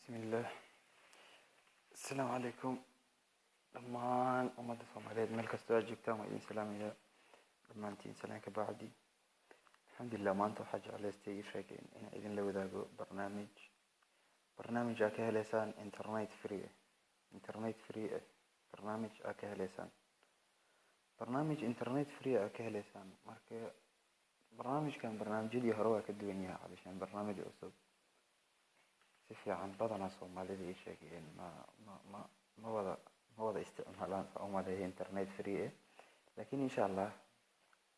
Bismillaah. Asalaamu calaykum dhammaan ummadda Soomaaliyeed meel kastoo aad joogtaan, waa idin salaamayaa dhammaantiin. Salaan ka bacdi, alxamdulilah, maanta waxaa jeclaystay ii sheegay inaan idinla wadaago barnaamij aad ka heleysaan internet free ah, internet free ah, barnaamij aad ka heleysaan, barnaamij internet free aad ka heleysaan. Marka barnaamijkan barnaamijyadii hore waa ka duwan yahay, calishaan barnaamij cusub si fiican badanaa Soomaalida ii sheegeen ma wada isticmaalaan, saa u maleeya, internet free ah. Laakiin insha Allah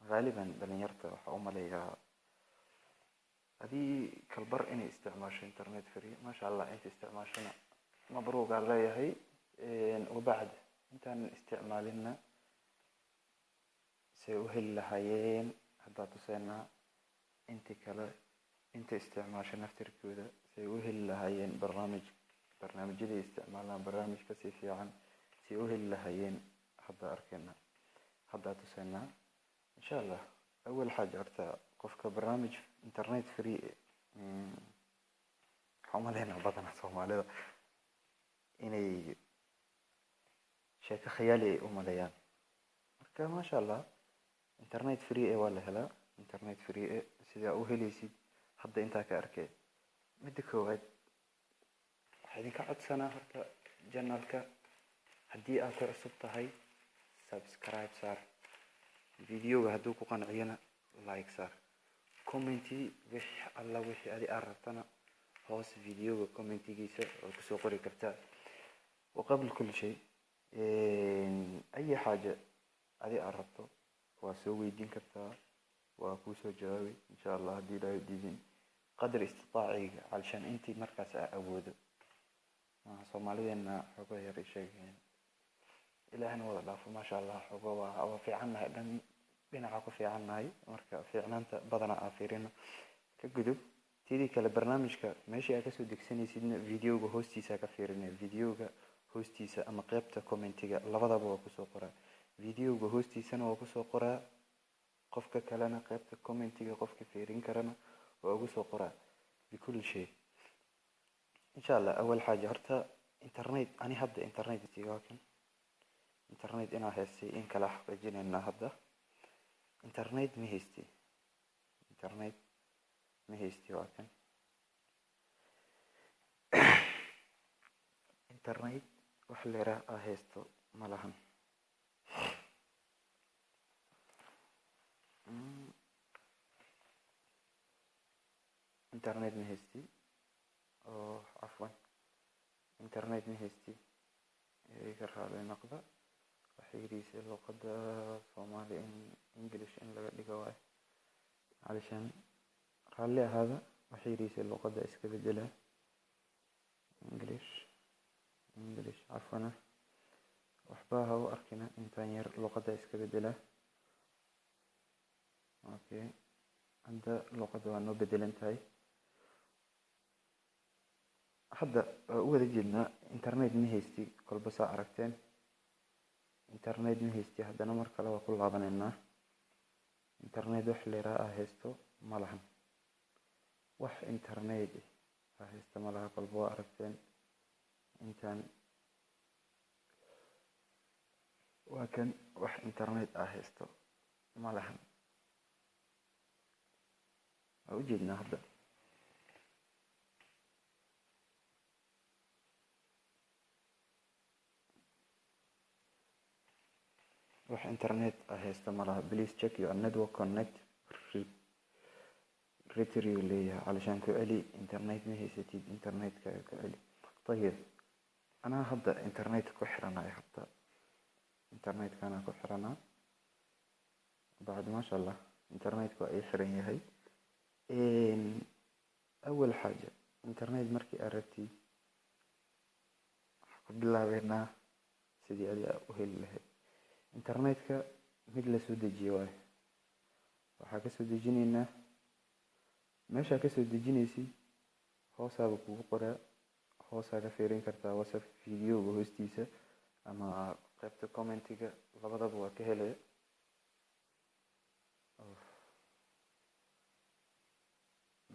gaaliban dhalinyarta waxaa u maleeyaa adii kalbar inay isticmaasho internet free. Maasha Allah, inta isticmaashona mabruugaa leeyahay. Wabacd intaan isticmaalinna say u heli lahaayeen haddaa tuseenaa. Inti kale, inta isticmaasho naftirkooda, say u heli lahaayeen barnaamij, barnaamijyaday isticmaalaan barnaamij kasii fiican say u heli lahaayeen hadda arkeenaa, haddaa tuseenaa insha Allah. Awal xaaja, horta qofka barnaamij internet free, waxaan umaleynaa badanaa Soomaalida inay sheeko khayaali ay u maleeyaan. Marka maasha Allah, internet free waa la helaa. Internet free sidaa u heleysid hadda intaa ka arkay. Midda koowaad, waxaa idinka codsanaa horta channelka haddii aad ku cusub tahay, subscribe saar. Videoga hadduu ku qanciyana, like saar. Commenti wixii alla wixii adi aad rabtana hoos videoga commentigiisa waa kusoo qori kartaa. وقبل كل شيء، أي حاجة adi aad rabto waa soo weydiin kartaa, waa kuusoo jawaabi insha Allah, haddii Ilaahay diidin, qadar istitaaciga, calshaan intii markaas aa awoodo. Soomaalideena xoogo yar sheegeen, Ilaahna wada dhaafo. Maasha Allah, xoogo waa fiicannahay, dhan dhinaca ku fiicannahay. Marka fiicnaanta badanaa aa fiirino ka gudub. Tidii kale, barnaamijka meeshii aad kasoo degsanaysidna videoga hoostiisa ka fiirinaya. Videoga hoostiisa ama qeybta commentiga labadaba waa kusoo qoraa. Videoga hoostiisana waa kusoo qoraa, qofka kalena qeybta commentiga qofka fiirin karana waa ugu soo qoraa bikulli shay insha Allah. Awal xaaja, horta internet, ani hadda internet waa kan, internet inaa haystay in kala xaqiijinaynaa. Hadda internet ma haystay, internet ma haystay, waa kan, internet wax leeraa aa haysto ma lahan. Internet ma haysti oo, cafwan, internet ma haysti, iga raali noqda. Waxay yidhiisay luqadda Soomaali in English in laga dhigo waayo, calishaan raalli ahaada. Waxay yidhiisay luqadda iska bedela, English, English, cafwana, waxba ha u arkina, intaan yar luqadda iska bedela. Okay, hadda luqadda waa noo bedelan tahay. Hadda waa u wada jeednaa, internet ma haysti kolba, saa aragteen, internet ma haysti. Haddana mar kale waa ku laabaneynaa. Internet wax leeraa aa haysto ma lahan, wax internet aa haysto ma laha, kolba waa aragteen. Intaan waa kan, wax internet aa haysto ma lahan, waa ujeednaa hadda. Wax internet aa haysto ma laha. "Please check your network connect retry," leeyahay, calishaan ku celi, internet ma haysatid, internetka ku celi. Tayib, anaa hadda internet ku xiranayo, hadda internetkana ku xiranaa. Bacd, maasha Allah, internetka waa ii xiran yahay. Awal xaaja, internet markii aad rabtid, waxaa ku bilaabeynaa sidii adi u heli lahayd internetka. Mid lasoo dejiyo waayo, waxaa kasoo dejineynaa meeshaa kasoo dejinaysid hoosaaba kugu qoraa, hoosaa ka fiirin kartaa WhatsApp videoga hoostiisa ama qaybta commentiga, labadaba waa ka helaya.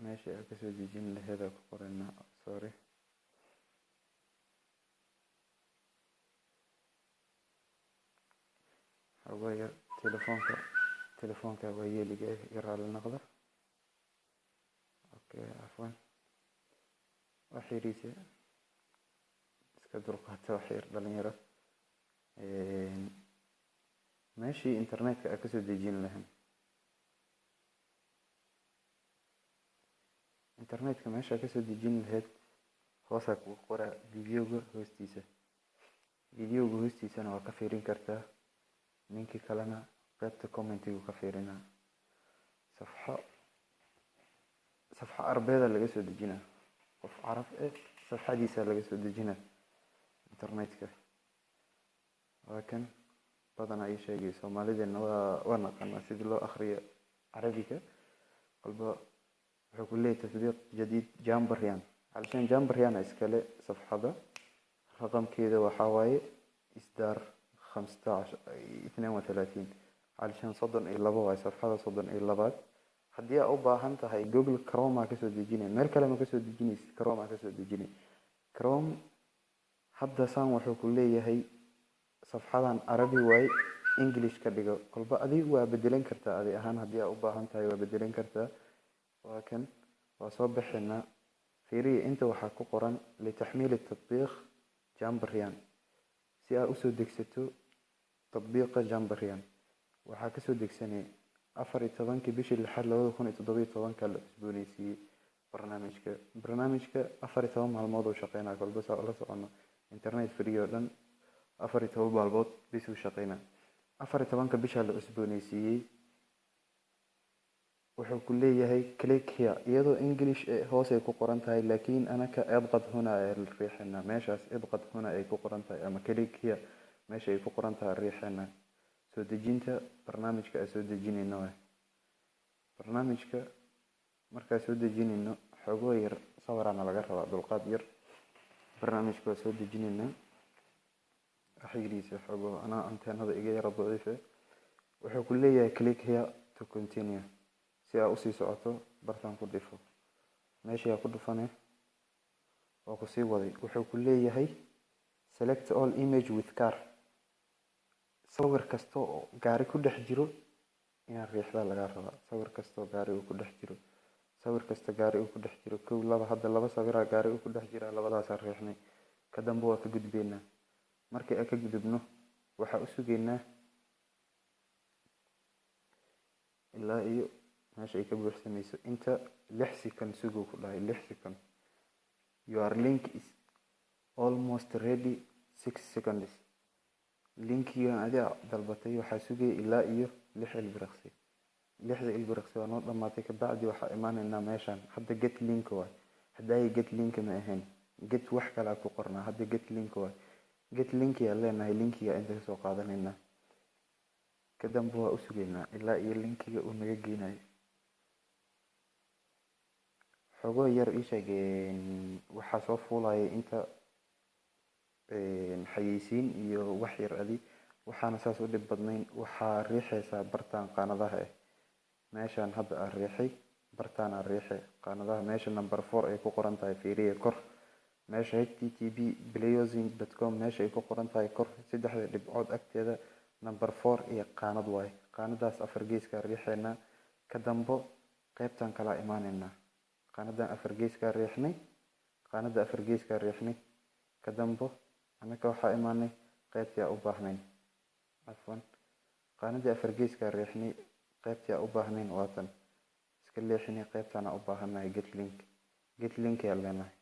Meesha aad kasoo dejin lahayd aa ku qoranaa. Sorry. Xogaa yar telefoonka waa yeeliga iga raali noqda. Okay, cafwan, wax yariise iska dulqaata, wax yar dhalinyaro. Meeshii internetka aa kasoo dejin lahayn, internetka meesha kasoo dejin lahayd hoosaa kugu qoraa videoga hoostiisa. Videoga hoostiisana waa ka fiirin kartaa, ninkii kalena qaybta commentigu ka fiirinaa. Safxo Carbeeda laga soo dejinaa, qof Carab eh safxadiisa laga soo dejinaa internetka. Waa kan badanaa ii sheegay Soomaalideena waa naqaanaa sidii loo akhriyo Carabiga. Walba wuxuu ku leeyahay tatbiiq jadiid Jambaryan, علشان Jambaryan iskale. Safxada raqamkeeda waxaa waaye isdaar 15 32، علشان 32 waaye, safxada 32aad. Haddii aa u baahan tahay Google Chrome aa kasoo dejinay, meel kale ma kasoo dejinaysid, Chrome aa kasoo dejinay. Chrome hadda saan wuxuu ku leeyahay safxadan Carabi waaye, English ka dhigo. Kolba adigu waa bedelan kartaa, adi ahaan haddii aa u baahan tahay waa bedelan kartaa. Waa kan, waa soo bixinaa. Fiiriya, inta waxaa ku qoran litaxmiili tatbiiq Jambaryan. Si aa usoo degsato tatbiiqa Jambaryan waxaa kasoo degsanay 14-kii bishii lixaad 2017-ka la cusbooneysiiyey barnaamijka. Barnaamijka 14 maalmood uu shaqeynaa. Kolba saa ula socono, internet free oo dhan 14 maalmood bis uu shaqeynaa. 14-ka bishaa la cusbooneysiiyey. Wuxuu ku leeyahay click here, iyadoo English hoos ay ku qoran tahay, laakiin anaka اضغط هنا ay riixinaa. Meeshaas اضغط هنا ay ku qoran tahay ama click here meesha ay ku qoran tahay riixinaa. Soo dejinta barnaamijka aan soo dejinayno waay. Barnaamijka markaa soo dejinayno, xogoo yar sawiraana laga rabaa, dulqaad yar. Barnaamijka waa soo dejinaynaa, wax yariisa xogoo anaa anteenada iga yara daciife. Wuxuu ku leeyahay click here to continue. Si aa usii socoto bartaan ku dhifo, meeshii aa ku dhufane waa kusii waday. Wuxuu ku leeyahay select all image with car. Sawir kasta oo gaari ku dhex jiro inaad riixdaa lagaa rabaa. Sawir kasta oo gaari uu ku dhex jiro, sawir kasta gaari uu ku dhex jiro, kow, laba, hadda laba sawiraa gaari uu ku dhex jiraa, labadaasaa riixnay. Ka dambe waa ka gudbeynaa. Markii aan ka gudubno waxaa u sugaynaa ilaa iyo meesha ay ka buuxsamayso. Inta 6 second suguu ku dhahay, 6 second. Your link is almost ready, 6 seconds. Linkigan adiga dalbatay waxaa sugaya ilaa iyo 6 ilbiriqsi. 6da ilbiriqsi waa noo dhamaatay. Kabacdi waxaa imaanaynaa meeshan. Hadda get link waay, hadaayi get link ma ahayn, get wax kalaa ku qornaa, hadda get link waay. Get link yaa leenahay, linkiga inta kasoo qaadanaynaa. Ka dambe waa u sugaynaa ilaa iyo linkiga uu naga geynayo. Xogoo yar ii sheeg, waxaa soo fuulaya inta xayeysiin iyo wax yar adi, waxaana saas u dhib badnayn. Waxaa riixaysaa bartaan qaanadaha ah. Meeshaan hadda aan riixay, bartaan aan riixay qaanadaha, meesha number 4 ay ku qoran tahay. Fiiriya kor meesha http://playosing.com meesha ay ku qoran tahay kor, saddexda dhibcood agteeda number 4 iyo qaanad waaye. Qaanadaas afar geeskaa riixaynaa. Ka dambo qaybtan kalaa imaanaynaa. Qaanadan afar geeskaa riixnay, qaanada afar geeskaa riixnay. Ka dambo annaka waxaa imaanay qaybtii aan u baahnayn. Cafwan, qaanadii afar geeskaa riixnay, qaybtii aan u baahnayn waatan iska leexinay. Qaybtaan aan u baahannahay get link, get link ayaan leenahay.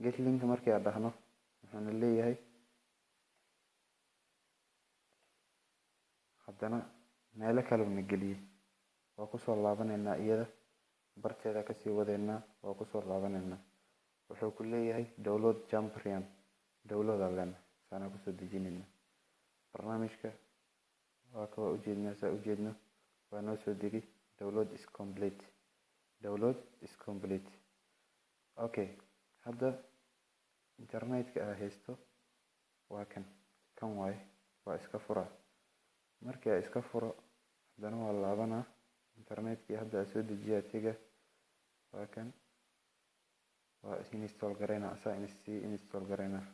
Get link markii aan dhahno wuxuuna leeyahay haddana meelo kalena geliyey. Waa kusoo laabanaynaa, iyada barteeda kasii wadeynaa, waa kusoo laabanaynaa. Wuxuu ku leeyahay download Jambrian, download aan leenahay, saanaa kusoo dejinaynaa barnaamijka. Waa ka waa ujeednaa, saa ujeedno waa noo soo degay. Download is complete, download is complete. Okay, hadda internetka aa haysto waa kan, kan waaye, waa iska furaa. Markii aa iska furo haddana waa laabanaa internetkii hadda aa soo dejiyaa tega. Waa kan, waa is install gareynaa, asaa sii install gareynaa.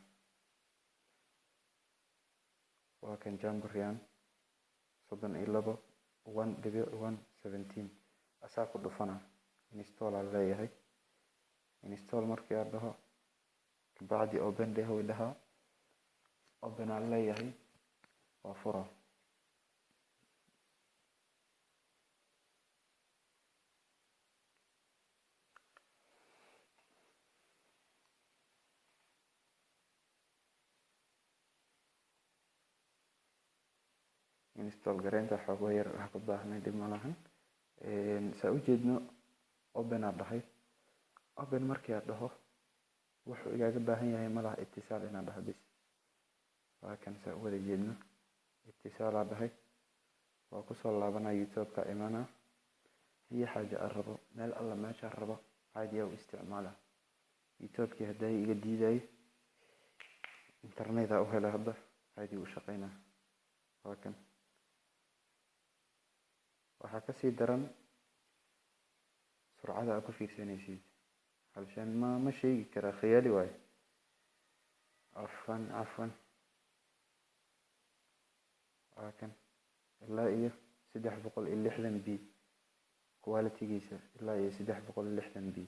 Waa kan Jambrian. 32 1.1 17 asaa ku dhufana. Install aan leeyahay. Install markii aan dhaho kabacdi open dheh way dhahaa, open aan leeyahay, waa fura. Install gareynta xoogo yar wax ku baahnay, dhib ma lahan. Saa ujeedno, open aan dhahay. Open markii aan dhaho, wuxuu igaaga baahan yahay malaha, itisaal inaan dhaho bis. Waa kan, saa u wada jeedno, itisaal aan dhahay. Waa kusoo laabanaa, YouTube-ka imaanaa, iyo xaaja aan rabo, meel alla meeshaan rabo caadi aa u isticmaalaa. YouTube-kii hadday iga diiday, internet aa u helay, hadda caadi u shaqeynaa. Waa kan. Waxaa kasii daran surcada aa ku fiirsanaysid halshan ma sheegi karaa, khiyaali waaye. Cafwan, cafwan, waa kan, ilaa iyo 360p quality-giisa, ilaa iyo 360p.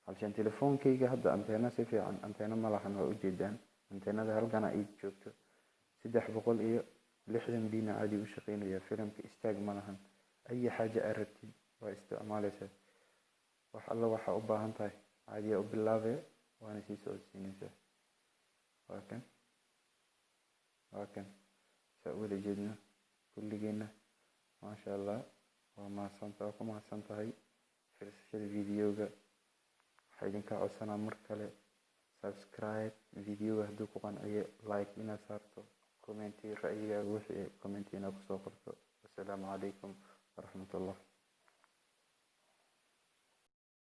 Halshan telefoonkayga hadda anteena si fiican anteena ma lahan, waa ujeedaan, anteenada halkana ay joogto. 360p na caadi u shaqeynaya, filimka istaag ma lahan. Ayi xaaja aad rabtid waa isticmaaleysaa. Wax alla waxaa u baahan tahay caadiyaa u bilaabee, waana sii socodsiinaysaa. Waa kan, waa kan, saa u wada jeedno kulligeena. Maasha Allah, waa mahadsanta, waa ku mahadsan tahay fiirsashada videoga. Waxaa idinka codsanaa mar kale subscribe, videoga hadduu ku qanciyo like inaad saarto, comment ra'yigaaga wixii comment inaad kusoo qorto. Wasalaamu calaykum waraxmatullah.